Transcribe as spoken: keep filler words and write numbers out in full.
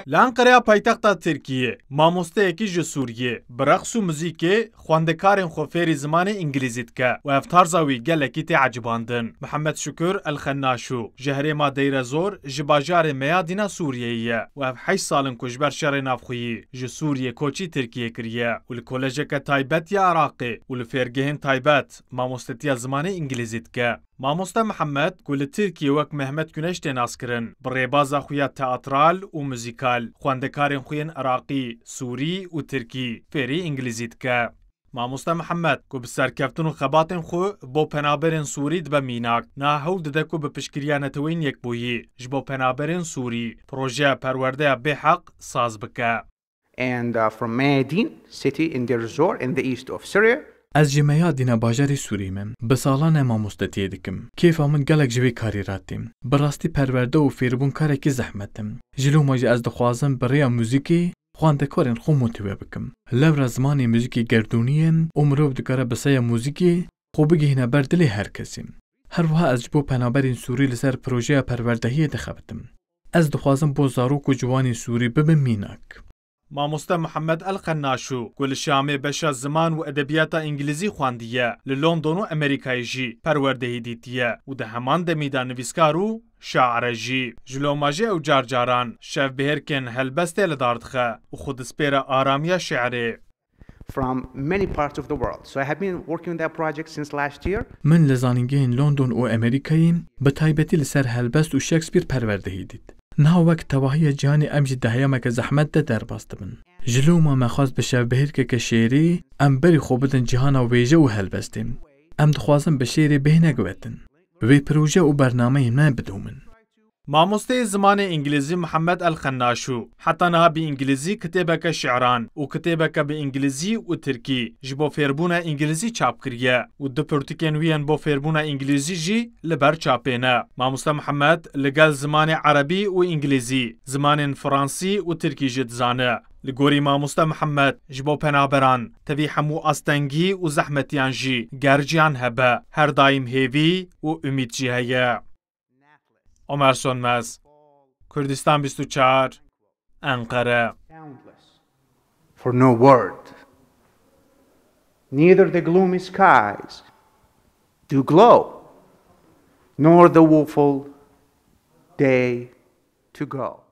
Li Enqereya paytexta Tirkiyê, mamosteyekî ji Sûriyê, bi reqs û muzîkê xwendekarên xwe fêrî zimanê îngilîzî dike û ev tarza wî gelekî tê ecibandin. Mihemed Şukur El Xennaşû, ji herêma Deyrezor, ji bajarê Meyadîna Sûriyeyê ye û ev heşt sal in ku ji ber şerê navxweyî ji Sûriyê koçî Tirkiyê kiriye û li kolejeke taybet ya Iraqê û li fêrgehên taybet mamostetiya zimanê îngilîzî dike. Mamoste Mihemed, ku li Tirkiyê wek Mehmet Güneş tê naskirin, bi rêbaza xwe ya teatral û muzîkal, xwendekarên xwe yên Iraqî, Sûrî û Tirkî fêrî îngilîzî dike. Mamoste Mihemed, ku bi serkeftin û xebatên xwe bo penaberên Sûrî dibe mînak, niha hewl dide ku bi piştgiriya Neteweyên Yekbûyî ji bo penaberên Sûrî projeya perwerdeya bêheq saz bike. And uh, from Meyadin city in Deir Zor in the east of Syria. Ez ji Meyadîna bajarê Sûrî me. Bi salan e mamostetiyê dikim. Kêfa min gelek ji vê karî re tê. Bi rastî perwerde û fêrbûn karekî zehmet e. Ji loma jî ez dixwazim bi rêya muzîkê xwendekarên xwe motîve bikim. Lewra zimanê muzîkê gerdûnî ye û mirov dikare bi saya muzîkê xwe bigihîne ber dilê her kesî. Her wiha ez ji bo penaberên Sûrî li ser projeya perwerdehiyê dixebitim. Ez dixwazim bo zarok û ciwanên Sûrî bibim mînak. Mamoste Mihemed El Xennaşû, ku li Şamê beşa ziman û edebiyata îngilîzî xwendiye, li London û Amerîkayê jî perwerdehî dîtiye û di heman demî de nivîskar û şair e jî. Ji loma jî ew car caran şevbihêrkên helbestê li dar dixe û xwe dispêre aramiya şi'rê. From many parts of the world. So I have been working on that project since last year. Min li zanîngehên London û Amerîkayê bi taybetî li ser helbest û Shakespeare perwerdehî dît. Niha wek tevahiya cîhanê em jî di heyameke zehmet de derbas dibin. Ji loma me xwest bi şevbihêrkeke şêrî em berî xwe bidin cîhana wêje û helbestê. Em dixwazin bi şêrê bihêne guhetin. Vê proje û bernameyên me bidomin. Mamosteyê zimanê îngilîzî Mihemed El Xennaşû heta niha bi îngilîzî kitêbeke şi'ran û kitêbeke bi îngilîzî û tirkî ji bo fêrbûna îngilîzî çap kiriye û du pirtûkên wî yên bo fêrbûna îngilîzî jî li ber çapê ne. Mamoste Mihemed li gel zimanê erebî û îngilîzî, zimanên fransî û tirkî jî dizane. Li gorî Mamoste Mihemed, ji bo penaberan, tevî hemû astengî û zehmetiyan jî ger jiyan hebe, her daîm hêvî û umîd jî heye. Omer Sönmez, Kurdistan bîst û çar, Enqere. Countless. For no word, neither the gloomy skies do glow, nor the woeful day to go.